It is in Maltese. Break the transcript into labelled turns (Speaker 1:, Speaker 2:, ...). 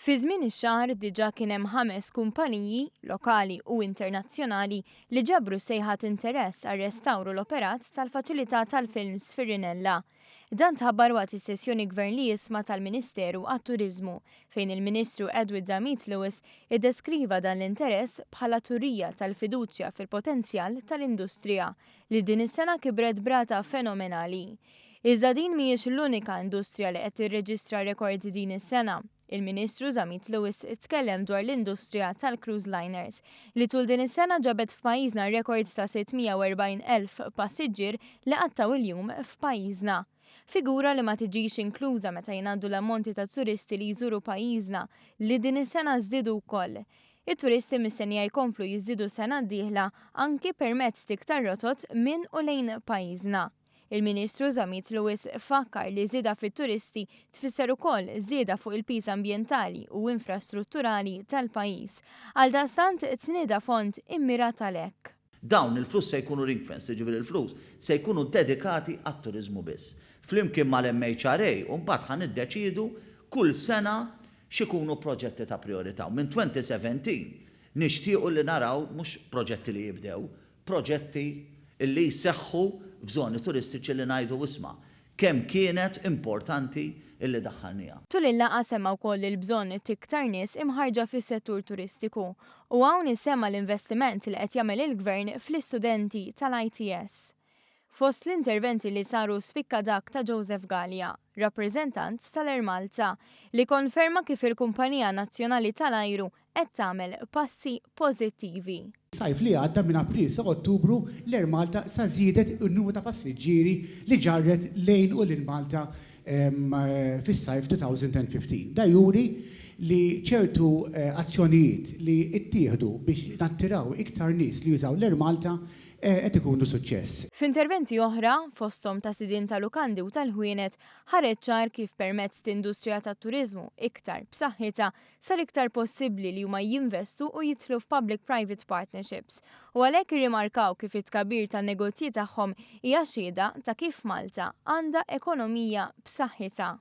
Speaker 1: Fi żmien ix-xahar diġà kien hemm ħames kumpaniji, lokali u internazzjonali, li ġabru sejħa t'interess għar-restawr u l-operat tal-faċilità tal-films fir-Rinella. Dan tħabbar waqt is-sessjoni Gvern li Jisma' tal-Ministeru għat-Turiżmu, fejn il-Ministru Edward Zammit Lewis iddeskriva dan l-interess bħala turija tal-fiduċja fil-potenzjal tal-industrija, li din is-sena kibret b'rata fenomenali. Iżda din mhijiex l-unika industrija li qed tirreġistra rekord din is-sena. Il-Ministru Zammit Lewis tkellem dwar l-industrija tal-cruise liners, li tul din is-sena ġabet f'pajjiżna rekord ta' 640,000 passiġġier li qattgħu il-jum f'pajjiżna. Figura li ma tiġix inkluża meta jingħaddu l-ammonti ta' turisti li jżuru pajjiżna, li din is-sena żdiedu wkoll. It-turisti mistennija jkomplu jiżdiedu sena d-dieħla anki permezz t'iktar rotot minn u lejn pajjiżna. Il-Ministru Zammit Lewis fakkar li żieda fit-turisti tfisser ukoll żieda fuq il-piż ambjentali u infrastrutturali tal-pajjiż. Għaldaqstant tnieda fond immirat għalhekk.
Speaker 2: Dawn il-flus se jkunu ring fenced, jiġifieri l-flus se jkunu dedikati għat-turiżmu biss. Flimkien mal-MHRA u mbagħad ħa niddeċiedu kull sena x'ikunu proġetti ta' prijorità. U minn 2017 nixtiequ li naraw mhux proġetti li jibdew, proġetti li jseħħu f'żoni turistiċi li ngħidu isma' kemm kienet importanti illi daħħalniha.
Speaker 1: Tul il-laqgħa semma wkoll il-bżonn t'iktar nies imħarrġa fis-settur turistiku u hawn issemma l-investiment li qed jagħmel il-Gvern fl-istudenti tal-ITS. Fost l-interventi li saru spikka dak ta' Joseph Galea, rappreżentant tal-Air Malta, li konferma kif il-kumpanija nazzjonali tal-ajru qed tagħmel passi pożittivi.
Speaker 3: Sajf li għadda minn April sa Ottubru l-Air Malta sa żiedet in-numru ta' passiġġieri li ġarret lejn u lil Malta fis-sajf 2015. Da juri li ċertu azzjonijiet li ttieħdu biex nattiraw iktar nies li jużaw l-Air Malta qed ikunu suċċess.
Speaker 1: F'interventi oħra, fosthom ta' sidien ta' lukandi u tal-ħwienet, ħareġ ċar kif permezz t'industrija tat-turiżmu iktar b'saħħitha sar iktar possibbli li huma jinvestu u jidħlu f'public-private partnerships u għalhekk irrimarkaw kif it-tkabbir tan-negozji tagħhom hija xhieda ta' kif Malta għandha ekonomija b'saħħitha.